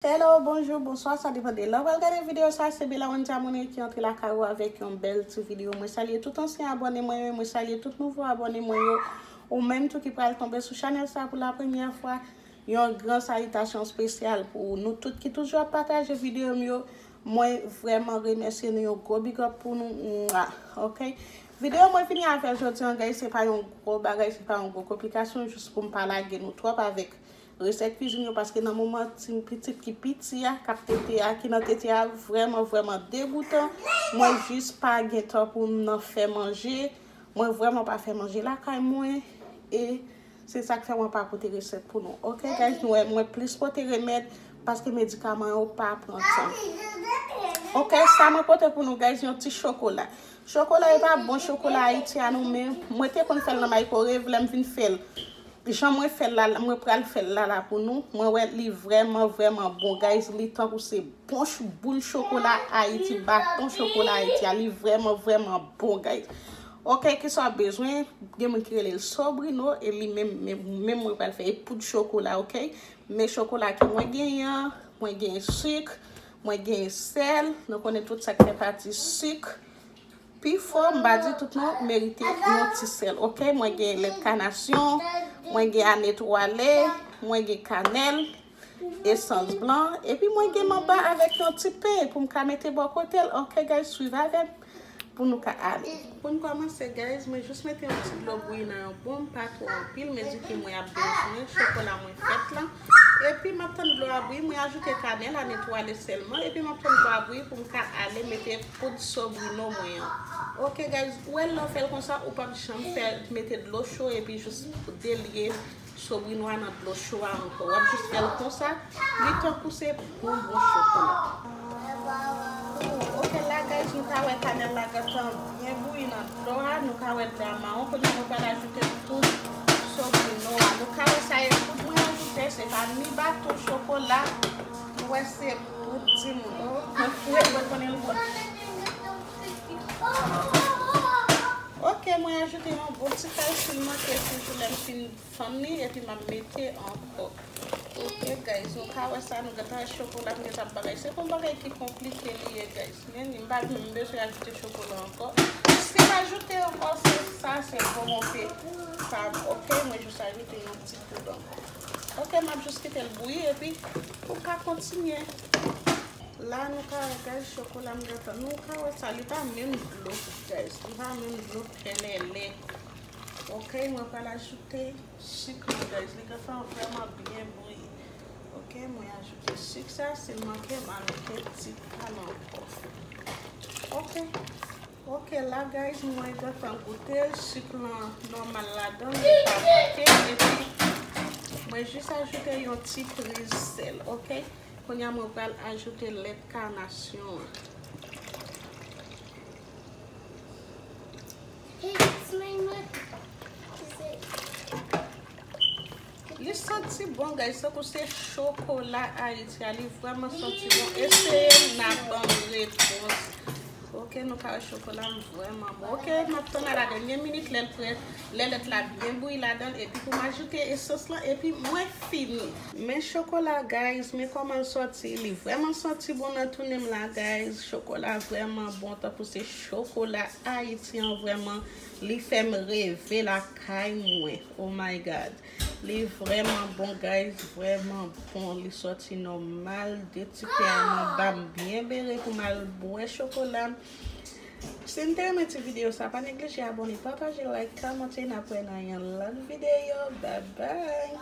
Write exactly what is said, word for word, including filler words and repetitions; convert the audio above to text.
Hello, bonjou, bonswa, sa depann de lè w pral gade videyo sa. Se Bella Wendy Amoune ki antre lakay ou avèk yon bèl ti videyo. Mwen salye tout ansyen abòne mwen yo, mwen salye tout nouvo abòne mwen yo. Ou menm tou ki pral tonbe sou chanèl sa pou la premyè fwa, yon gran salitasyon espesyal pou nou tout ki toujou ap pataje videyo m yo. Mwen vrèman remèsye nou, yon gwo big up pou nou. Mwa. Ok? Videyo mwen vini avè jodi an, guys, se pa yon gwo bagay, se pa yon gwo konplikasyon, jis pou m pa lage nou twòp avèk resèt kwizin yo, paske nan moman ti pitit ki piti a, k ap tete a, ki nan tete a, vrèman, vrèman degoutan. Mwen jis pa gen tan pou m nan fè manje. Mwen vrèman pa fè manje lakay mwen. E se sa k fè mwen pa pote resèt pou nou. Ok, guys, nou wè, mwen plis pote remèd, paske medikaman yo pa pran tan. Ok, sa mwen pote pou nou, guys, yon ti chokola. Chokola yo pa bon, chokola Ayiti a nou, men mwen te konn fè l nan microwave, lè m vin fè l. Jan mwen fè l la, mwen pral fè l la la pou nou. Mwen wè li vrèman, vrèman bon, guys. Li tankou se bon ch-, boul chokola Ayiti, baton chokola Ayiti a. Li vrèman, vrèman bon, guys. Ok, kisa w bezwen? Gen moun ki rele l Sobrino, e li menm, menm, menm mwen pral fè e poud chokola, ok? Men chokola ke mwen genyen an, mwen gen sik, mwen gen sèl. Nou konnen tout sa k fè pati sik. Pifò, m pa di tout non, merite yon ti sèl, ok? Mwen gen lèt kanasyon, mwen gen anetwale, mwen gen kanèl, esans blan, epi mwen gen manba avèk yon ti pen pou m ka mete bò kote l, ok, guys, swiv avè m pou nou ka ale. Pou n kòmanse, guys, mwen jis mete yon ti dlo bouyi nan yon bon, pa twò anpil, mezi ke mwen ap bezwen chokola mwen fèt lan. Epi m ap tann dlo a bouyi, mwen ajoute kanèl a netwale sèlman, epi m ap tann dlo a bouyi pou m ka ale mete poud Sobrino mwen an. Ok, guys, ou wè lè w fè l konsa, ou p ap janm fè mete dlo cho epi jis delye Sobrino a nan dlo cho a ankò. W ap jis fè l konsa, li tankou se bon, bon chokola. Ok, la, guys, nou ka wè kanèl la gentan byen bouyi nan dlo a. Nou ka wè dlo a mawon. Kounye a, nou pral ajoute tout Sobrino a. Nou ka wè sa e poud mwen ajoute. Se pa ni baton chokola. Nou wè se poud timoun. Oh, mwen fouye, mwen konnen l bon. Ok, mwen ajoute yon bon ti kay si l manke toujou lè m fin fann li, epi m ap mete ankò. Ok, guys, nou ka wè sa, nou gentan wè chokola, m gentan ap bagay. Se pa yon bagay ki konplike li ye, guys. Men, m pa, m bezwen ajoute chokola ankò. Si m ajoute ankò, se sa, se volonte pa m. Ok, mwen jis ajoute yon ti poud ankò. Ok, m ap jis kite l bouyi, epi pou m ka kontinye. La, nou ka wè, guys, chokola m gentan. Nou ka wè sa, li pa menm dlo, guys. Li pa menm dlo pèlèlè. Ok, mwen pral ajoute sik lan, guys. Li gentan vrèman byen bouyi. Ok, mwen ajoute sik sa, si l manke, m ajoute ti kal ankò. Ok. Ok, la, guys, mwen gentan goute l. Sik lan nòmal ladan l, li pa manke. Epi, mwen jis ajoute yon ti priz sèl, ok? Kounye a, mwen pral ajoute lèt kanasyon an. Hey, it's my mouth. Is it? Li santi bon, guys, tankou se chokola Ayiti a. Li vrèman santi bon. Eseye l, n a ban m repons. Ok, nou ka wè chokola m vrèman bon. Ok, m ap tann a la dènye minit, lè l prè, lè lèt la byen bouyi ladan l, epi pou m ajoute esans lan, epi mwen fini. Men chokola, guys, men kòman l sòti. Li vrèman santi bon nan tounen m la, guys. Chokola vrèman bon, tankou se chokola Ayiti an vrèman. Li fè m reve lakay mwen. Oh my God. Li vrèman bon, guys, vrèman bon. Li sòti nòmal. De ti pè a m anba m byen bere pou m al bwè chokola m. Si n te renmen ti videyo sa, pa neglije abòne, pataje, like, kòmante, n ap wè nan yon lòt videyo. Bye bye.